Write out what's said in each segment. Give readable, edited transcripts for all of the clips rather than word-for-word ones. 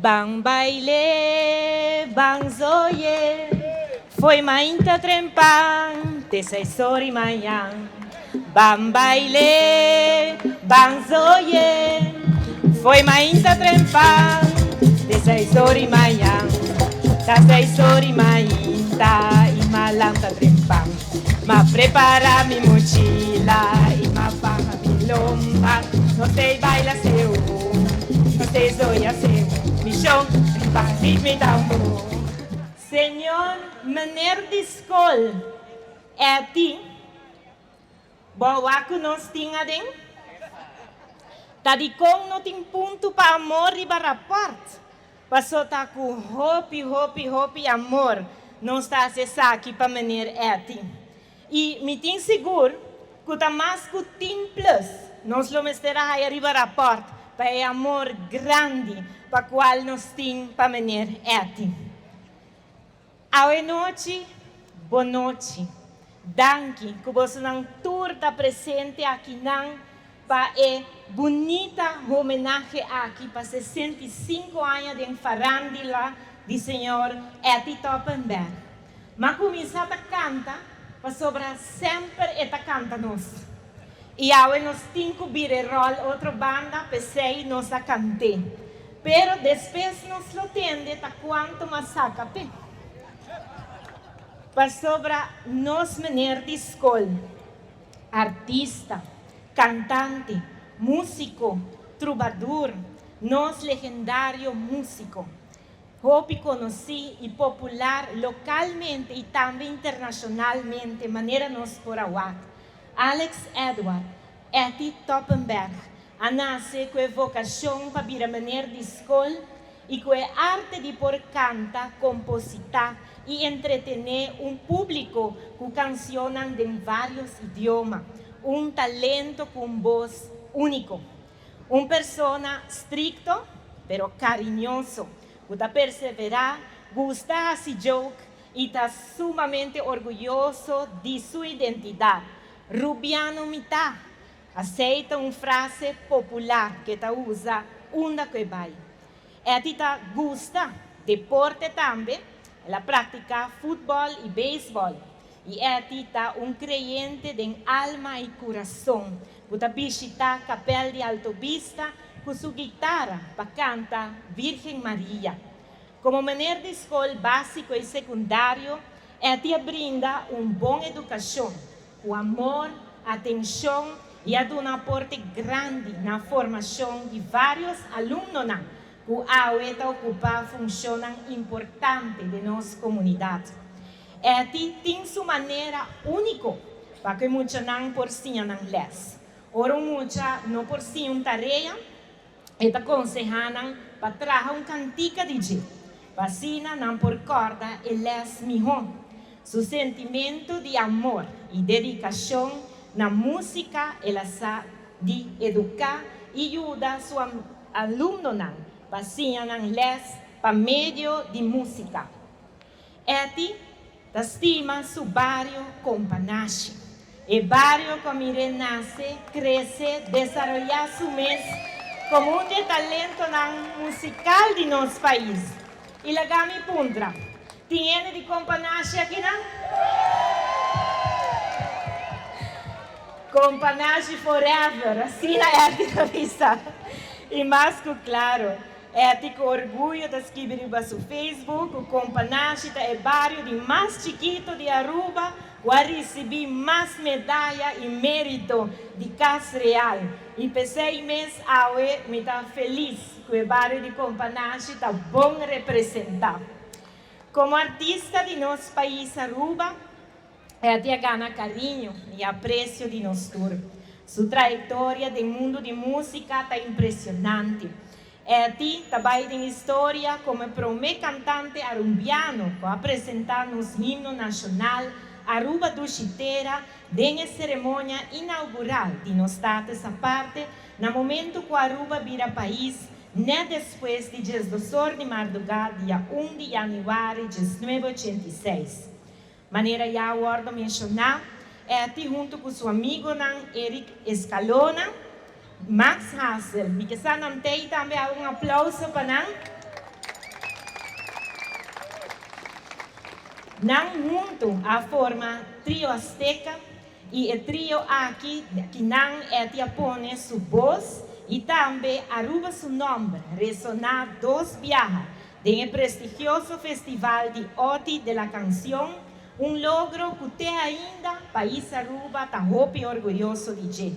Ban baile, ban zoye, fo'i mainta trempan te seis or'i mañan. Ban baile, ban zoye, fo'i mainta trempan te seis or'i mañan. Ta seis or'i mainta i m'a lanta trempan. M'a prepara mi mochila i m'a faha mi lomba. Nos t'ei baila seu, nos t'ei zoya seu, mi shon riba ritmo i tambor. Señor meneer di skol, Etty, bo wak ku nos tin aden? Ta dikon no tin punto pa amor riba rapòrt? Paso ta ku hopi, hopi, hopi amor nos ta hasi esaki pa meneer Etty. I mi tin sigur ku ta mas ku tin plus nos lo mester a haya riba rapòrt pa e amor grandi pa kual nos tin pa meneer Etty. Awe nochi, bon nochi. Danki ku bosonan tur ta presente akinan pa e bunita homenahe aki pa 65 aña den farandila di señor Etty Toppenberg. M'a kuminsá ta kanta pasobra semper e ta kanta nos. I awe nos tin ku bira e ròl otro banda, p'esei nos a kant'é. Pero despues nos lo tende ta kuantu mas saka p'e. Pasobra nos meneer di skol, artista, kantante, músiko, trubadur, nos legendario músiko, hopi konosí i popular lokalmente i tambe internashonalmente manera nos por a wak, Alex Edward, Etty Toppenberg, a nase ku e vokashon pa bira meneer di skol i ku e arte di por kanta, kompositá i entretené un públiko ku kansionnan den vários idioma, un talento ku un bos úniko. Un persona strikto pero kariñoso ku ta perseverá, gusta hasi joke i ta sumamente orguyoso di su identidat. Rubiano mi ta! Asei ta un frase popular ku e ta usa unda ku e bai. Etty ta gusta deporte tambe, el a praktiká futbòl i beisbòl. I Etty ta un kreyente den alma i kurason ku ta bishitá Kapèl di Alto Bista ku su gitara pa kanta Virgen Maria. Komo meneer di skol básiko i sekundario, Etty a brinda un bon edukashon, ku amor, atenshon i a duna aporte grandi na formashon di vários alumnonan ku awe ta okupá funshonnan importante den nos komunidat. Etty tin su manera úniko pa ku e muchanan por siña nan lès. Ora un mucha no por siña un tarea, E ta konsehá nan pa traha un kantika di dje, pa asina nan por kòrda e lès mihó. Su sentimentu di amor i dedikashon na músika el a sa di eduká i yuda su alumnonan pa siña nan lès pa medio di músika. Etty ta stima su bario Companashi. E bario ku a mir'é nase, krese, desaroyá su mes komo un di e talentonan musikal di nos pais. I laga mi puntra, tin hende di Companashi akinan? Companashi forever, asina Etty ta bisa. I mas ku klaro, Etty ku orguyo ta skibi riba su Facebook ku Companashi ta e bario di mas chikito di Aruba ku a risibí mas medaya i mérito di Kas Real. I p'esei mes awe mi ta felis ku e bario di Companashi ta bon representá. Komo artista di nos pais Aruba, Etty a gana kariño i apresio di nos tur. Su trayektoria den mundu di músika ta impresionante. Etty ta bai den historia komo e promé kantante arumbiano ku a presentá nos himno nashonal Aruba Dushi Tera den e seremonia inaugural di nos Status Aparte na momentu ku Aruba bira pais nèt despues di diesdosor di mardugá dia un di yanüari 1986. Manera ya a wòrdu menshoná, Etty huntu ku su amigonan Eric Escalona, Max Hassel, mi ke sa nan tei tambe haga un aplouso pa nan. Nan hunto a forma Trio Azteca y e trio aki nan Etty a pone su voz y tambe Aruba su nomber resona dos biaha den e prestigioso festival di Oti de la Canción, un logro cu te ainda pais Aruba ta hopi orguyoso di dje.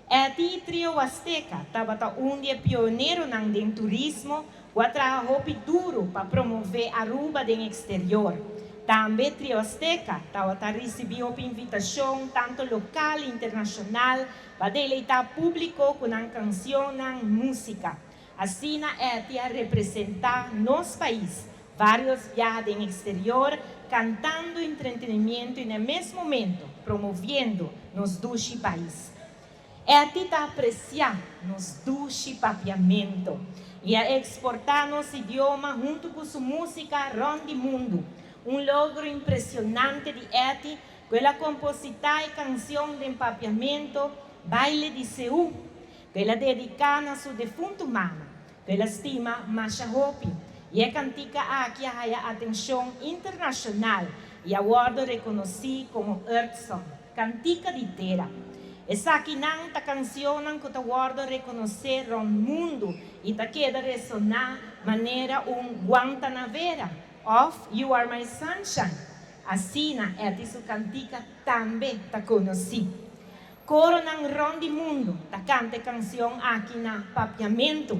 Etty Trio Azteca tabata un di e pioneronan den turismo cu a traha hopi duro pa promove Aruba den exterior. Tambe Trio Azteca tabata ricibi invitacion tanto local y internacional pa deleita publico cu nan cancion, musica. Asina Etty a representa nos pais varios biaha den exterior, cantando entretenimento y na mesun momento promoviendo nos dushi pais. Etty ta aprecia nos dushi Papiamento y a exporta nos idioma hunto cu su musica rond mundo. Un logro impresionante di Etty, cu el a composita e cancion di Papiamento Baile di Seú, cu el a dedica na su defunto mama, cu el a stima masha hopi. Y e cantica aki a haya atencion internacional y a wordo reconoci como Earth Song, Cantica di Tera. Esakinan ta cancion cu ta wordo reconoci rond mundo y ta keda resona manera un Guantanamera of You Are My Sunshine. Asina, Etty su cantica tambe ta conoci. Coronan rond mundo ta canta cancion aki na Papiamento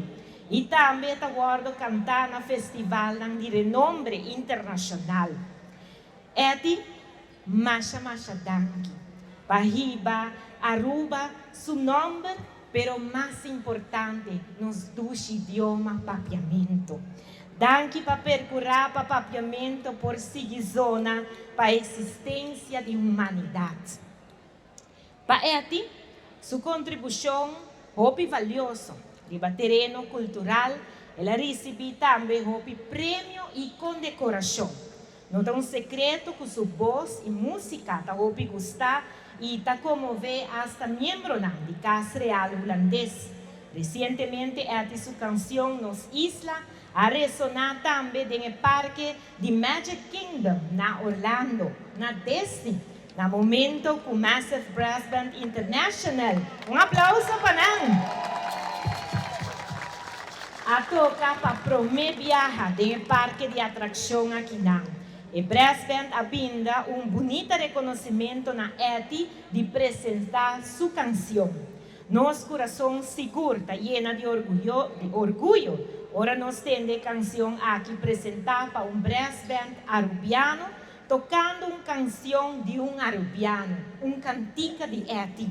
y tambe ta wordo canta na festival di renombre internacional. Etty, masha masha danki. Pa hiba Aruba su nomber, pero mas importante, nos dushi idioma Papiamento. Danki pa percura pa Papiamento por sigui zona pa existencia di humanidad. Pa Etty, su contribucion hopi valioso riba tereno cultural, el a ricibi tambe hopi premio y condecoracion. No ta un secreto cu su voz y musica ta hopi gusta y ta conmove hasta miembro di Cas Real Hulandes. Recientemente, Etty su cancion Nos Isla a resona tambe den parke di Magic Kingdom na Orlando, na Disney, na momento cu Massive Brass Band International. Un aplauso pa nan! A toca pa prome biaha den parke di atraccion akinan. E Brass Band a brinda un bunita reconocimento na Etty di presenta su cancion. Nos curason sigur ta yena di orguyo, di orguyo. Ora nos tende e cancion aki presenta pa un brass band arubiano, tocando un cancion di un arubiano, un cantica di Etty.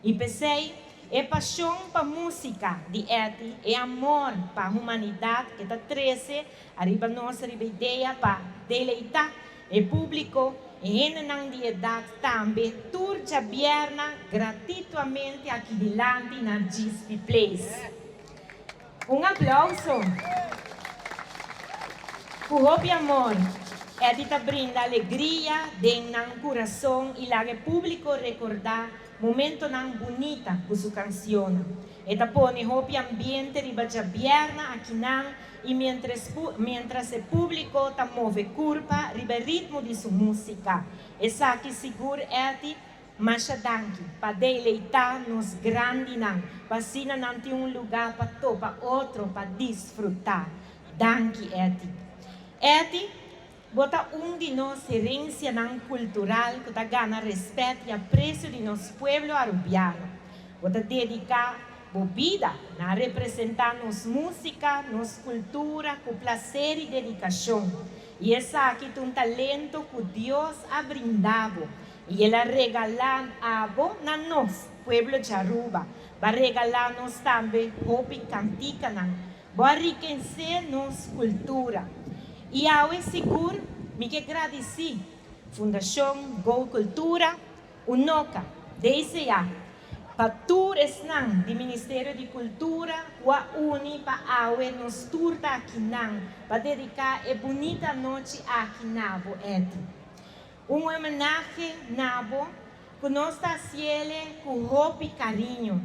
Y p'esey, e pasion pa musica di Etty y amor pa humanidad cu ta trece ariba nos riba idea pa deleita e publico y hendenan di edad tambe tur diabierna gratuitamente aki dilanti na GSP Place. Un aplauso. Cu hopi amor, Etty ta brinda alegria den nan curason y laga publico recorda momentonan bunita cu su cancion. E ta pone hopi ambiente riba diabierna akinan y mientras e publico ta move curpa riba ritmo di su musica. Esaki sigur, Etty, masha danki pa deleita nos grandinan, pa asina nan tin un luga pa topa otro, pa disfruta. Danki, Etty. Etty, bo ta un di nos herencianan cultural cu ta gana respet y aprecio di nos pueblo arubiano. Bo ta dedica bo bida na representa nos musica, nos cultura, cu placer y dedicacion. Y esaki ta un talento cu Dios a brinda bo. Y el a regala abo na nos, pueblo di Aruba. Bo a regala nos tambe hopi canticanan. Bo a enrikece nos cultura. Y awe sigur, mi kier gradici Fundacion Go Cultura, UNOCA, DCA, pa tur esnan di Ministerio di Cultura, cu a uni pa awe nos tur ta akinan, pa dedica e bunita anochi aki na bo, Etty. Un homenahe na bo, cu nos ta haci'e cu hopi cariño,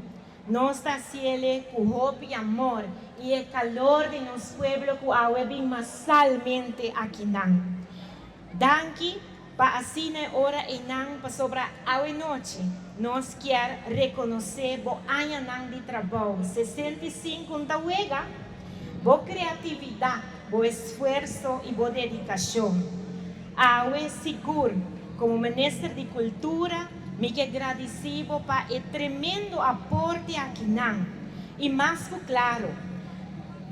nos ta haci'e cu hopi amor y e calor di nos pueblo cu awe bin masalmente akinan. Danki pa asina e ora einan pasobra awe nochi nos kier rekonosé bo añanan di trabou, 65 un ta wega, bo kreatividat, bo esfuerso i bo dedikashon. Awe sigur komo Minister di Kultura mi ke gradisí bo pa e tremendo aporte akinan i mas ku klaro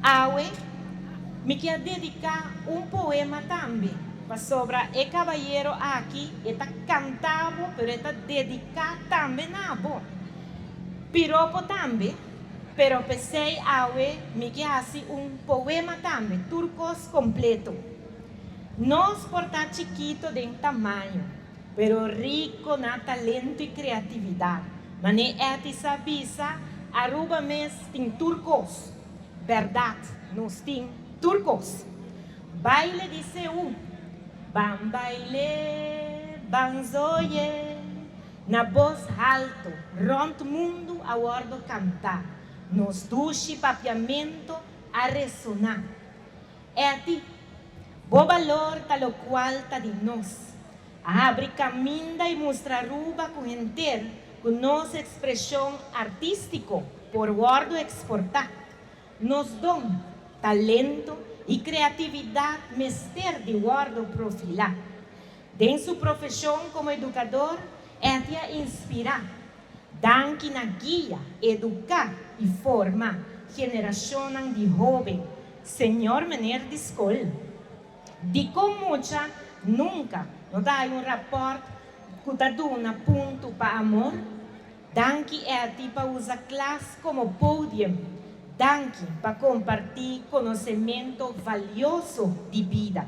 awe mi ke a dediká un poema tambe pasobra e kabayero aki e ta kanta bo pero e ta dediká tambe na bo. Piropo tambe pero p'esei awe mi ke hasi un poema tambe tur kos kompleto. Nos por ta chikito den tamaño, pero rico na talento y creatividad. Mane Etty sa bisa, Aruba mes tin tur cos. Berdad, nos tin tur cos. Baile di Seú, Ban baile, ban zoye, na bos halto rond mundo a wordo canta. Nos dushi papiamento a resona. Etty, bo balor ta locual ta di nos. A habri caminda y mustra Aruba cu henter cu nos expresion artistico por wordo exporta. Nos don, talento y creatividad mester di wordo profila. Den su profesion como educador, Etty a inspira. Danki na guia, educa y forma generacionnan di hoben, Señor meneer di scol. Dicon mucha nunca no ta hay un rapport cu ta duna punto pa amor? Danki Etty pa usa klas como podium. Danki pa comparti conocemento valioso di bida.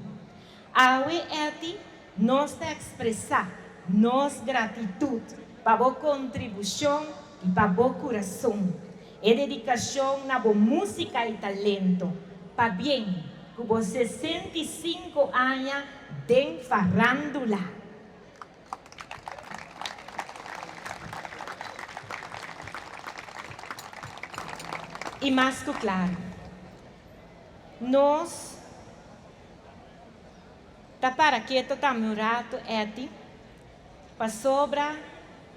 Awe Etty nos ta expresa nos gratitud pa bo contribucion y pa bo curason, e dedicacion na bo musica y talento. Pabien cu bo 65 aña den farandula! Y mas cu claro, nos ta para keto tambe un rato, Etty, pasobra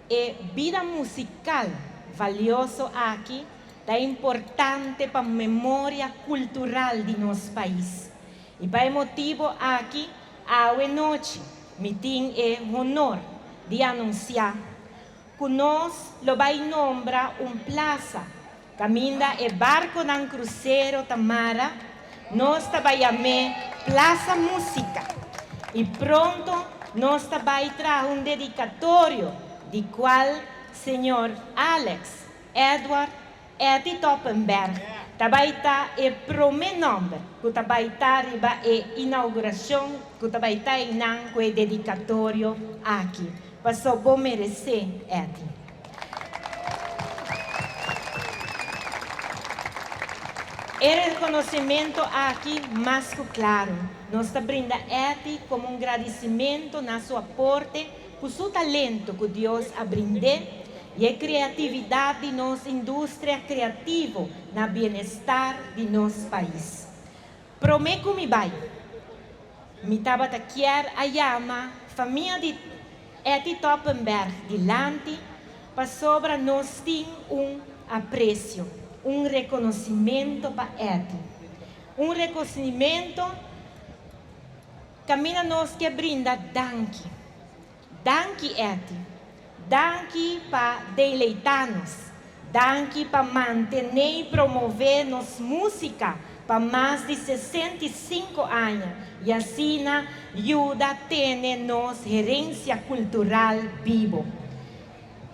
e bida musical valioso aki ta importante pa memoria cultural di nos pais. Y pa e motibo aki, awe nochi mi tin e honor di anuncia cu nos lo bay nombra un plaza caminda e barconan crucero ta mara, nos ta bay yam'é Plaza Musica y pronto nos ta bay traha un dedicatorio di cual señor Alex Edward Etty Toppenberg ta bay ta e prome nomber cu ta bay ta riba e inauguracion cu ta bay ta eynan cu e dedicatorio aki. Paso bo merece, Etty. E reconocimento aki mas cu claro nos ta brinda Etty como un gradicimento na su aporte cu su talento cu Dios a brind'é y e creatividad di nos industria creativo na bienestar di nos pais. Prome cu mi bay, mi tabata kier a yama famia di Etty Toppenberg dilanti pasobra nos tin un aprecio, un reconocimento pa Etty. Un reconocimento Caminda nos ke brinda danki. Danki Etty. Danki pa deleita nos. Danki pa mantene y promove nos musica pa mas di 65 aña y asina yuda tene nos herencia cultural bibo.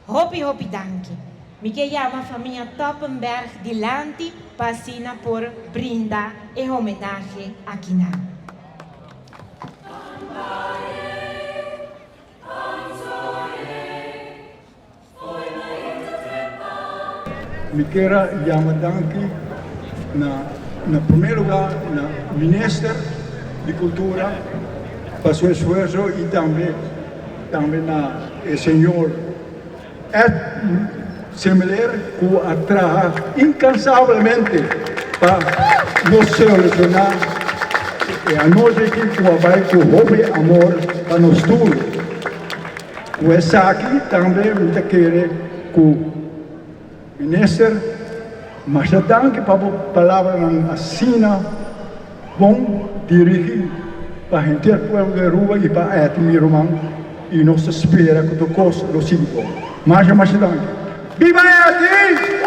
Hopi hopi danki. Mi ke yama famia Toppenberg dilanti pa asina por brinda e homenahe akinan. Mi kier a yama danki na na prome lugar na Minister di Cultura pa su esfuerzo y tambe tambe na e señor Ed Semeleer cu a traha incansablemente pa nos soluciona. E anochi aki ku a bai ku hopi amor pa nos tur. Ku esaki tambe mi ta kere ku Minister, masha danki pa bo palabranan asina bon dirigi pa henter pueblo di Aruba y pa Etty mi ruman y nos ta spera cu tur cos lo sigui bon. Masha masha danki. Biba Etty!